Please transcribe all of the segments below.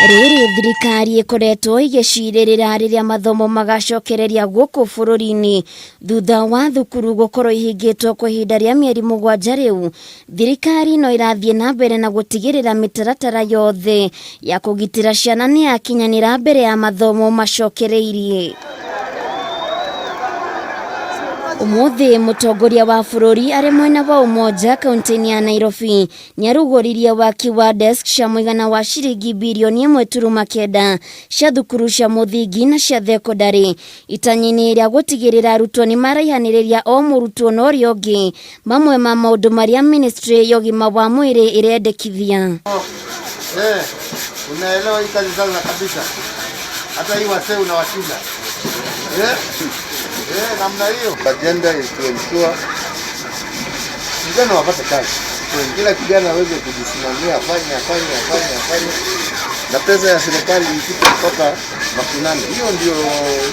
Rĩrĩ thirikari ĩkoretwo ĩgĩcirĩrĩra rĩrĩa mathomo magacokereria gũkũ bũrũri-inĩ thutha wa thukuru gũkorwo ihingĩtwo kwa ihinda rĩa mĩeri 7 rĩu. Thirikari no ĩrathiĩ na mbere na gũtigĩrĩra mĩtaratara yothe ya kũgitĩra ciana nĩ yakinyanĩra mbere ya mathomo macokereirie. Ũmũthĩ mũtongoria wa bũrũri arĩ mwena wa Umoja kaunti-inĩ ya Nairobi nĩarugũririe waki wa desk cia mũigana wa ciringi birioni 1.9 cia thukuru cia mũthingi na cia thekondarĩ itanya-inĩ rĩa gũtigĩrĩra arutwo nĩ maraihanĩrĩria o mũrutwo na ũrĩa ũngĩ, mamwe ma maũndũ marĩa ministry ya ũgima wa mwĩrĩ ĩrendekithia. Unaelewa hii kazi sasa kabisa. Hata hii wasee unawashinda. Namna hiyo. Agenda is to ensure vijana wapate kazi. Kila kijana aweze kujisimamia, afanye, afanye, afanye, afanye. Na pesa ya serikali ifike mpaka mashinani. Hiyo ndio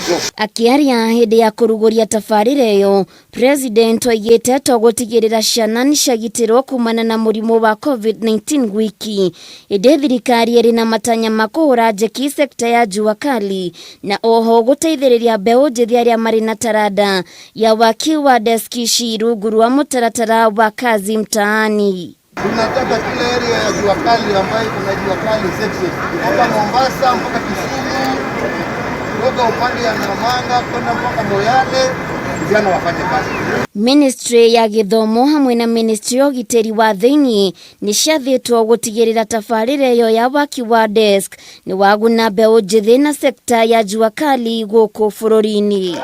goal. Akiaria hĩndĩ ya kũrugũria tabarĩra ĩyo, President oigĩte to gũtigĩrĩra ciana nĩciagitĩrwo kumana na mũrimũ wa COVID-19 gwiki. Ĩndĩ thirikari ĩrĩ na matanya ma kũhũra njeki sekta ya jua kali na oho gũteithĩrĩria mbeũ njĩthĩ arĩa marĩ na taranda ya waki wa deski ici rungu rwa mũtaratara wa kazi mtaani. Tunataka kila area ya jua kali ambayo kuna jua kali section kutoka Mombasa mpaka Kisumu, kutoka upande ya Namanga kwenda mpaka Moyale, vijana wafanye kazi. Ministry ya gĩthomo hamwe na Ministry ya ũgitĩri wa thĩinĩ nĩ ciathĩtwo gũtigĩrĩra tabarĩra ĩyo ya waki wa desk nĩ waguna mbeũ njĩthĩ na sekta ya jua kali gũkũ bũrũri-inĩ.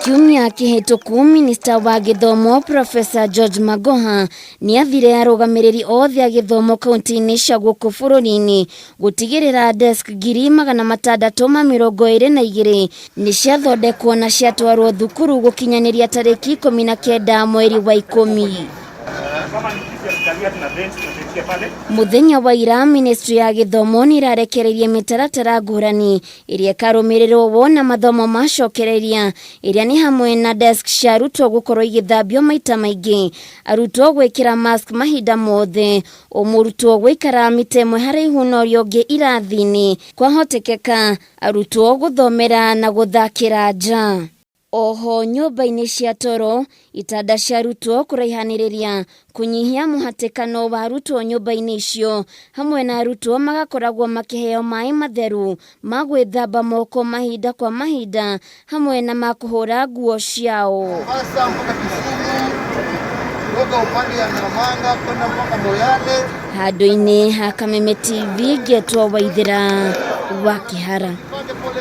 Kiumia kĩhĩtũku Minista wa gĩthomo Professor George Magoha nĩathire arũgamĩrĩri othe a gĩthomo kaunti-inĩ cia gũkũ bũrũri-inĩ gũtigĩrĩra desk 622,000 nĩ ciathondekwo na ciatwarwo thukuru gũkinyanĩria tarĩki 19 mweri wa 10. Mũthenya wa ira Ministry ya gĩthomo nĩ ĩrarekereirie mĩtaratara ngũrani ĩrĩa ĩkarũmĩrĩrwo wona mathomo macokereria, ĩrĩa nĩ hamwe na desk cia arutwo gũkorwo igĩthambio maita maingĩ, arutwo gwĩkĩra mask mahinda mothe, o mũrutwo gũikara mita 1 haraihu na ũrĩa ũngĩ irathi-inĩ, kwahotekeka arutwo gũthomera na gũthakĩra nja. Oho nyũmba-inĩ cia toro itanda cia arutwo kũraihanĩrĩria kũnyihia mũhatĩkano wa arutwo nyũmba-inĩ icio, hamwe na arutwo magakoragwo makĩheo maĩ matheru ma gwĩthamba moko mahinda kwa mahinda hamwe na ma kũhũra nguo ciao. Mombasa mpaka Kisumu, kutoka upande ya Namanga kwenda mpaka Moyale. Handũ-inĩ ha Kameme TV ngetwo Waithĩra wa Kĩhara. Pole pole.